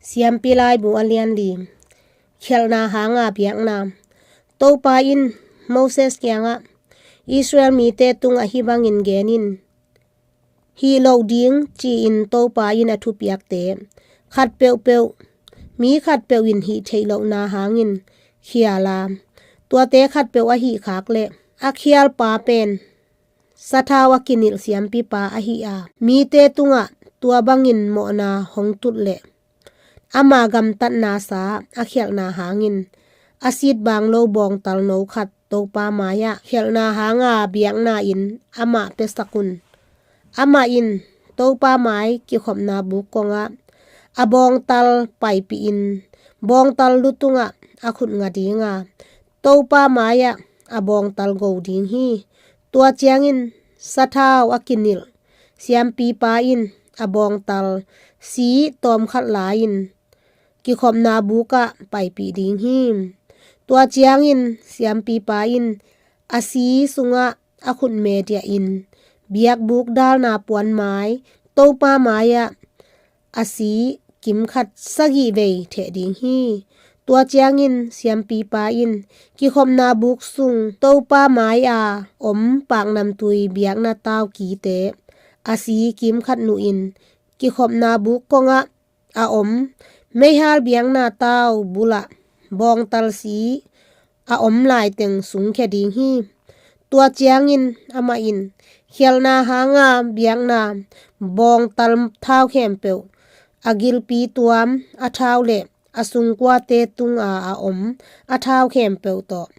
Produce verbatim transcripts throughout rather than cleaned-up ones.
Siampi Laibu a lian li. Khialhna hanga biakna. Topa in Moses kiangah, Israel mite tungah hih bangin gen in, hih loh ding ci-in Topa in a thupiakte khat peuhpeuh, mi khat peuh in hih theih lohna hangin khial a, tuate khat peuh a hih khak leh a khialpa pen sathau a kinilh siampipa ahi a, mite tungah tua bangin mawhna hong tut leh ama gamtatna sa a khialhna hangin a sit bang lo bawngtal no khat Topa mai-ah khialhna hanga biakna-in amah piasak un. Amah in Topa mai kikhopna buk kongah a bawngtal paipihin bawngtal lu tungah a khut nga dinga, Topa mai-ah a bawngtal go ding hi. Tua ciangin sathau a kinilh siampipa in a bawngtal si tawmkhat la-in kikhopna bukah paipih ding hi. Tua ciangin siampipa in a si sungah a khut mediahin biakbuk dalna puan mai Topa mai-ah a si kimkhat sagih vei theh ding hi. Tua ciangin siampipa in kikhopna buk sung Topa mai-a om paknamtui biakna tau kite a si kimkhat nuhin kikhopna buk kongah a om meihal biakna tau bulah bawngtal si a om laiteng sungkhia ding hi. Tua ciangin amah in khialhna hanga biakna bawngtal thau khempeuh, a gilpi tuam a thau le a sungkuate tunga a om a thau khempeuh tawh,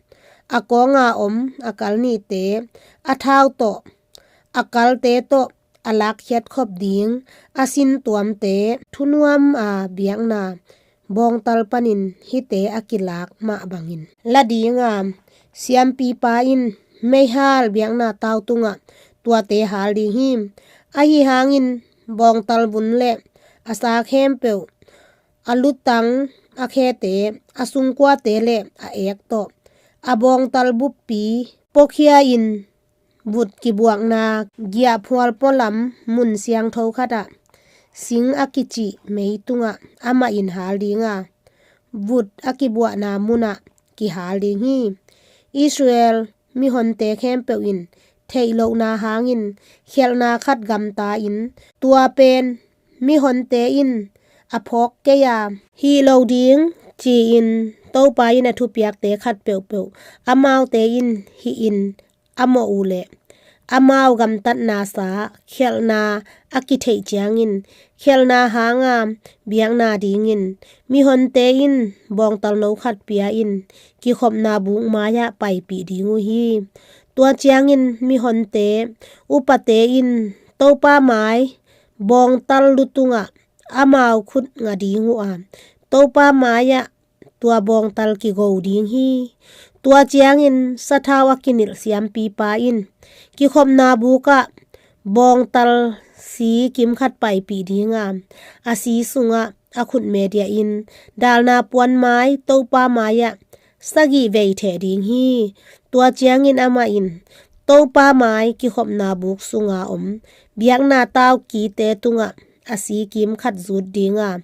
a kawnga om a kal nihte a thau tawh, a kalte tawh a lakkhiat khop ding a sin tuamte thunuam a biakna bawngtal panin hihte a kilak mah bangin la dinga, siampipa in meihal biakna tau tungah tuate hal ding hi. Ahi hangin bawngtal vun le a sa khempeuh, a lutang a khete, a sungkuate le a ek tawh, a bawngtal buppi puakhia-in vut kibuakna giahphual pualam mun siangtho khatah sing a kicih mei tungah amah in hal dinga, vut a kibuahna munah kihal ding hi. Israel mihonte khempeuh in theih lohna hangin khialhna khat gamta-in, tua pen mihonte in a phawk kei a, hih lo ding ci-in Topa in a thupiakte khat peuhpeuh amaute in hih in a mawh uh leh amau gamtatna sa khialhna a kitheih ciangin khialhna hanga biakna dingin mihonte in bawngtal no khat pia-in kikhopna buk mai-ah paipih ding uh hi. Tua ciangin mihonte upate in Topa mai bawngtal lu tungah amau khut nga ding uh a, Topa mai-ah tua bawngtal kigo ding hi. Tua ciangin sathau a kinilh siampipa in kikhopna bukah bawngtal si kimkhat paipih dinga, a si sungah a khut mediahin dalna puan mai Topa mai-ah sagih vei theh ding hi. Tua ciangin amah in Topa mai kikhopna buk sunga om biakna tau kite tungah a si kimkhat zut dinga,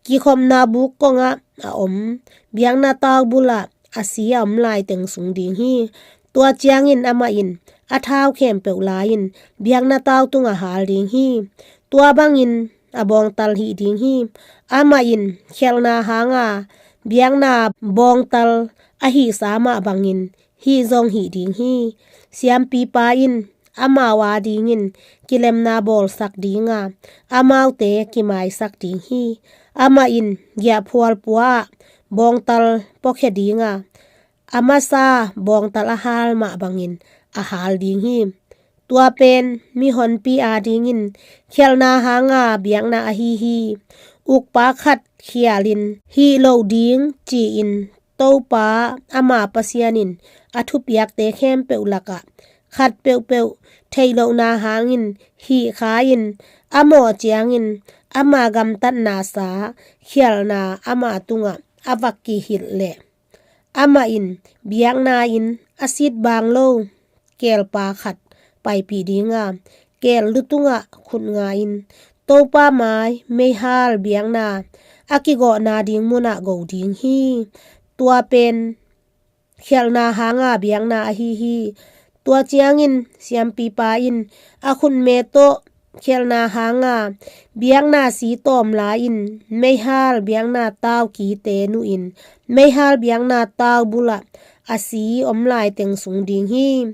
kikhopna buk kongah a om biakna tau bulah a si a om laiteng sung ding hi. Tua ciangin amah in a thau khempeuh la-in biakna tau tungah hal ding hi. Tua bangin a bawngtal hih ding hi. Amah in khialhna hanga biakna bawngtal a hihsa mah bangin hih zong hih ding hi. Siampipa in amau adingin kilemna bawlsak dinga, amaute kimaisak ding hi. Amah in giahphual pua-ah bawngtal puakhia dinga, a masa bawngtal a hal mah bangin a hal ding hi. Tua pen mihonpi adingin khialhna hanga biakna ahi hi. Ukpa khat khialin hih lo ding ci-in Topa ama Pasian in a thupiakte khempeuh lakah khat peuhpeuh theih lohna hangin hih kha-in a mawh ciangin ama gamtatna sa khialhna ama tungah a va kihilh leh amah in biakna-in a sit bang lo keelpa khat paipih dinga, keel lu tungah khut nga-in Topa mai meihal biakna a kigawhna ding munah go ding hi. Tua pen khialhna hanga biakna ahi hi. Tua ciangin siampipa in a khutme tawh khialhna hanga biakna si tawm la-in meihal biakna tau kite nuhin meihal biakna tau bulah a si om laiteng sung ding hi.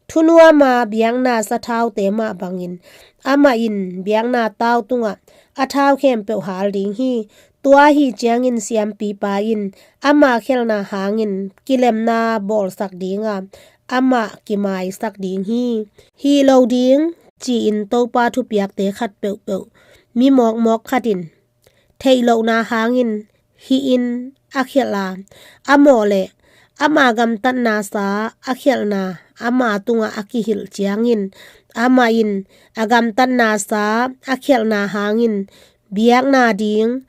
Thunuama biakna sathaute mah bangin amah in biakna tau tungah a thau khempeuh hal ding hi. Tua ahi ciangin siampipa in ama khialhna hangin kilemna bawlsak dinga amah kimaisak ding hi. Hih lo ding ci-in Topa thupiakte khat peuhpeuh mi mawkmawk khatin theih lohna hangin hih in a khialh a, a mawh leh ama gamtatna sa a khialhna ama tungah a kihilh ciangin amah in a gamtatna sa a khialhna hangin biakna ding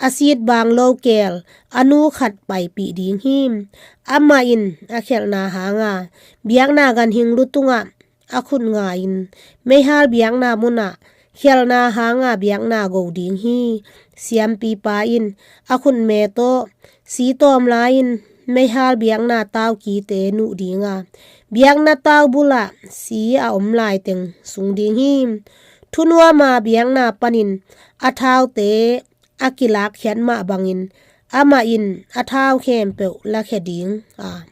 a sit bang lo keel a nu khat paipih ding hi. Amah in a khialhna hanga biakna ganhing lu tungah a khut nga-in meihal biakna munah khialhna hanga biakna go ding hi. Siampipa in a khutme tawh si tawm la-in meihal biakna tau kite nuh dinga biakna tau bulah si a om laiteng sung ding hi. Thunuama biakna panin a thaute a kilakkhiat mah bangin amah in a thau khempeuh lakhia ding a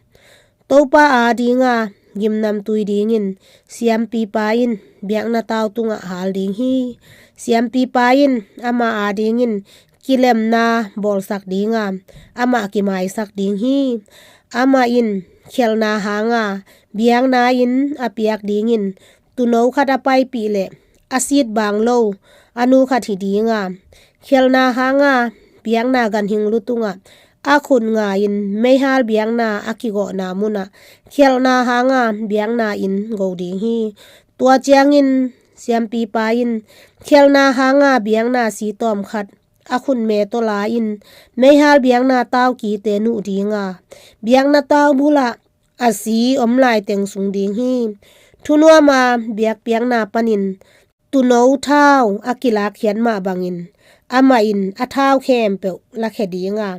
Topa adinga gimnamtui dingin siampipa in biakna tau tungah hal ding hi. Siampipa in ama adingin kilemna bawlsak dinga amah kimaisak ding hi. Amah in khialhna hanga biakna in a piak dingin tuuno khat a paipih leh a sit bang lo a nu khat hi dinga khialhna hanga biakna ganhing lu tungah a khut nga-in meihal biakna a kigawhna munah khialhna hanga biakna in go ding hi. Tua ciangin siampipa in khialhna hanga biakna si tawm khat a khutme tawh la-in meihal biakna tau kite nuh dinga biakna tau bulah a si om laiteng sung ding hi. Thunuama biakpiakna panin tuuno thau a kilakkhiat mah bangin amah in a thau khempeuh lakhia dinga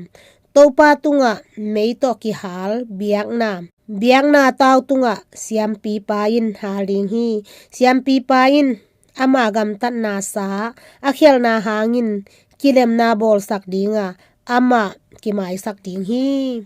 Topa tungah mei tawh kihal biakna biakna tau tungah siampipa in hal ding hi. Siampipa in ama gamtatna sa a khialhna hangin kilemna bawlsak dinga amah kimaisak ding hi.